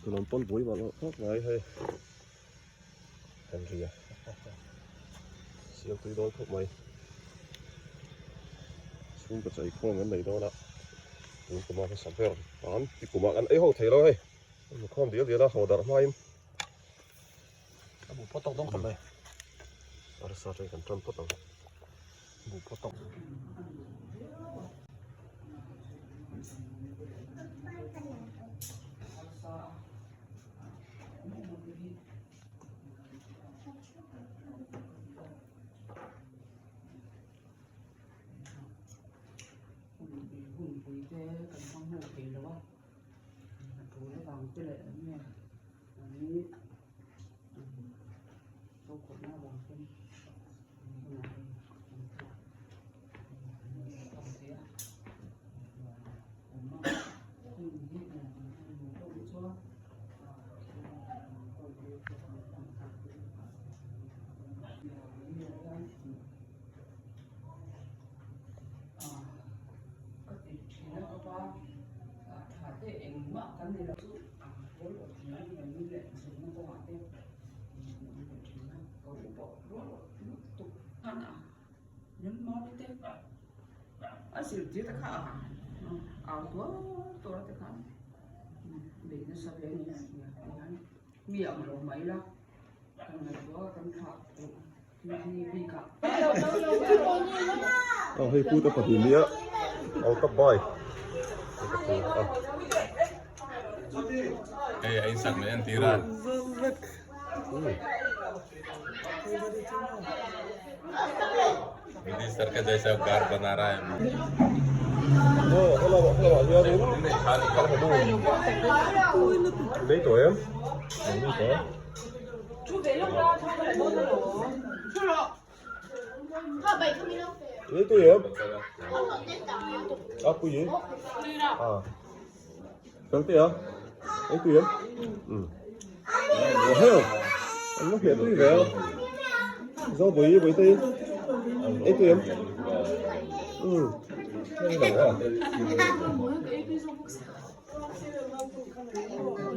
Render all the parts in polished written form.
Tuna pawn bui mah loh khawp mai hei Henry a siam tui dawn khawp mai chhungkaw chei khawm kan nei dawn a tun kuma hmasa ber tan ti kumah kan ei ho thei lo hei an khawm dial dial a haw darh hmain a bu phawt tawk dawn khawp mai arsa te kan tan phawt ang bu phawt tawk. Aw hei pute pahnih nia aw ka bai Hei a insak leh entir a. Minister ka jaisa ghar bana raha hai. Aw hello hello hianin Nei tawh em? Nei tawh. Ei tui em? A pui à. Fel te a. Ei tui em? Ừ. Ủa heo. Anh nó hiện tui về không? Do bùi bùi tui. Ei tui em? Ừ. Đây là à.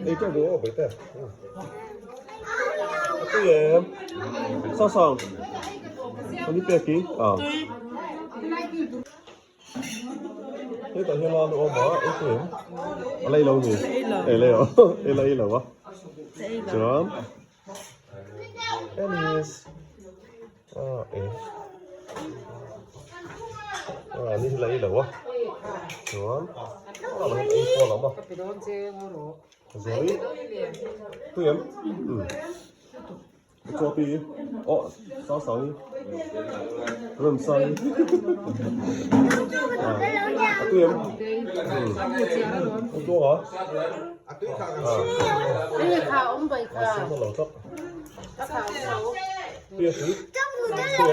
Ei tui đủ bùi tui. Tui em? Sao sao? Anh đi pe kí. À. Hetah hian a awm a ei tui em? A la ei lo ni? Ei la ei la ei lo a. Chuan Alice ah ei ah ni hi la ei lo a. Chuan ah la ei pawn a awm a. Zawi tui em? Umm. Chaw pi aw sang sang hi rem sang hi a tui em a tuang a a sem a lo tlat tui a tui tui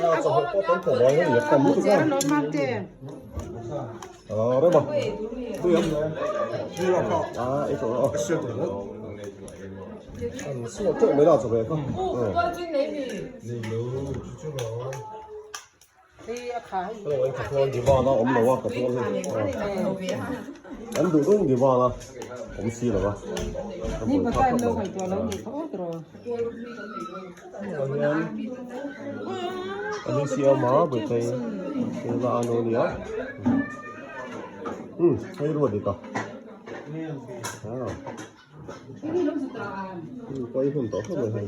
em a chawhmeh pawh tam khawp mai hei a tam lutuk a. Ờ đấy mà. Tôi em. À, ấy chỗ đó. Ăn sữa trộn mới là trở về không? Ừ. Hello, anh cà phê đi vào nó ốm đầu à, cà phê lên. Anh đủ đúng đi vào nó. Ốm xì rồi ba. Anh siam a buaipei tuna a lo nia umm hei ruat dik a umm pawi hun tawh khawp mai hei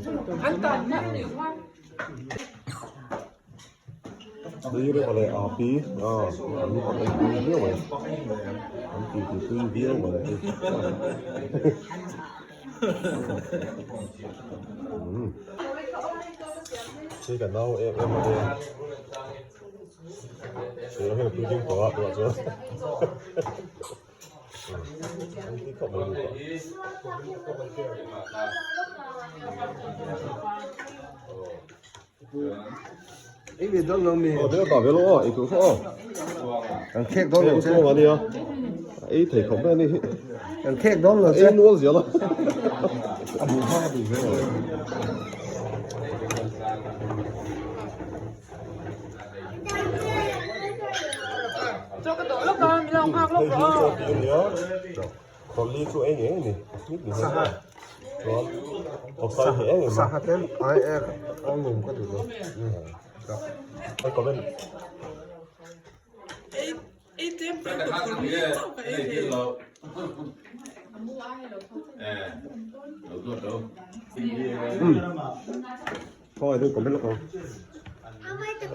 tui reuh leh a pi a an an ei tui viau mai an ti ti tui viau mai Hei ka nau em em a nia Sir hian a tui ding tawh a tunah chuan an tui khawp mai lutuk a. Aw deuh tah ve lo aw ei tur kha aw. Kan khek dawn lo che. Ei ania. Ei thei khawp mai ani hi. Kan khek dawn lo che. Ei nual zial a. A duh hma a duh ve. Hei hi chaw tih a nia, khawli chu ei ngei a ni, nit ni hian a chuan awsai hi eng em a. Sangha tlem ai ek a ngum ka duh lo. Ai comment. Khawngaih deuh comment lawk ang.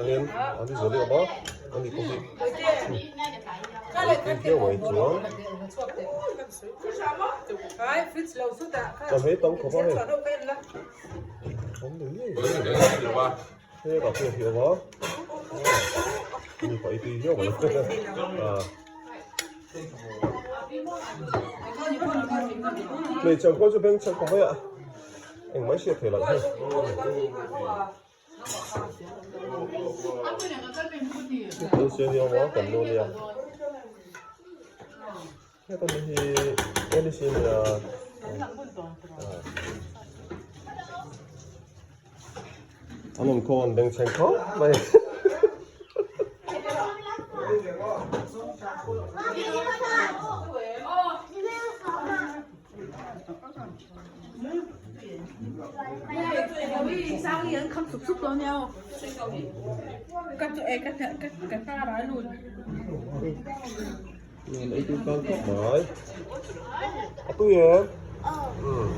Anian an ti zual leh awm a, ani pawh hi tui viau mai chuan chuan hei tam khawp a hei awm nei ngei mai hei dah pawh hi a awm a ani pawh ei tui viau mai a. Hmeichhe ang pawh chu beng chhak khawp mai a. Engmah hriat theih loh hei. Thil siam hi a awm a kan nu nia. Heta mi hi Alice nia. An awm khaw an bengchheng khawp mai. Ei tui tan khawp mai. A tui em? Umm.